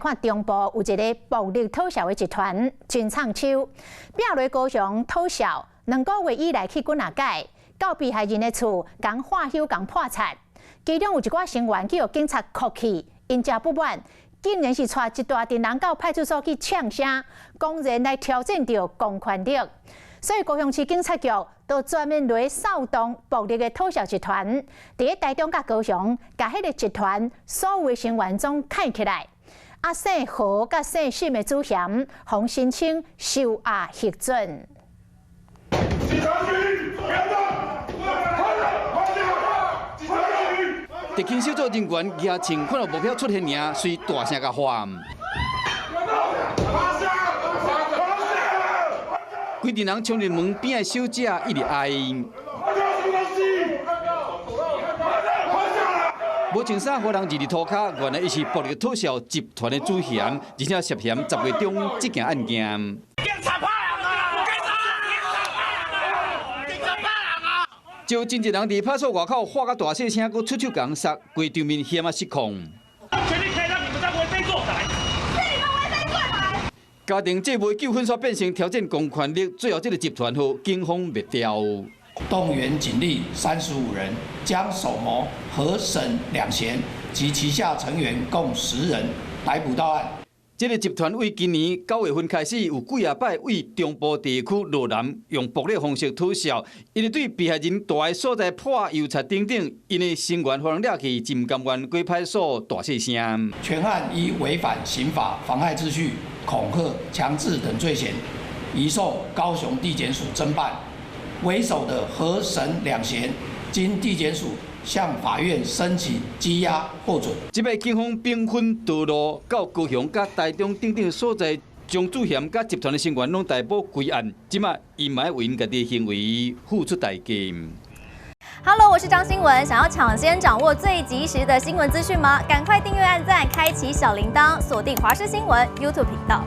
看中部有一个暴力討潲的集團，真藏手，拼落高雄討潲，2個月以來去幾若擺，到被害人的厝，共化修共破拆，其中有一寡成員去予警察銬去，𪜶誠不滿，竟然是帶一大陣人到派出所去嗆聲，公然來挑戰著公權力。所以高雄市警察局都專門來掃蕩暴力的討潲集團，佇咧台中佮高雄，共彼个集團所有的成員總銬起來。啊，姓何佮姓沈的主嫌，予申請收押核准。警察局，不要動！警察局！特勤小組人員舉槍看到目標出現爾，隨大聲共喊。趴下！規陣人衝入門邊的小姐一直哀。什麼東西？無穿衫，予人蹑佇塗跤，原來伊是暴力討潲集團的主嫌，而且涉嫌10月中這件案件。警察拍人啊！警察拍人啊！就真濟人佇派出所外口喊甲大細聲，閣出手共殺，規場面險仔失控。權力可以讓你們在為非作歹，是你們為非作歹。家庭債務糾紛煞變成挑戰公權力，最後這个集團予警方滅掉。動員警力35人，將首謀何沈兩賢及旗下成員共10人逮捕到案。這个集團為今年9月份開始，有幾仔擺為中部地區羅南用暴力方式討潲，𪜶對被害人蹛的所在潑油漆等等，𪜶的成員予人掠去，真毋甘願過派出所大細聲。全案依違反刑法、妨害秩序、恐嚇、強制等罪嫌，移送高雄地檢署偵辦。為首的何沈兩賢，經地檢署向法院申請羈押獲准。這擺警方兵分多路，到高雄、佮台中等等所在，將主嫌佮集團的成員攏逮捕歸案。這擺𪜶嘛愛為𪜶家己的行為付出代價。 Hello，我是張新聞，想要搶先掌握最及時的新聞資訊嗎？趕快訂閱、按讚、開啟小鈴鐺，鎖定華視新聞 YouTube 頻道。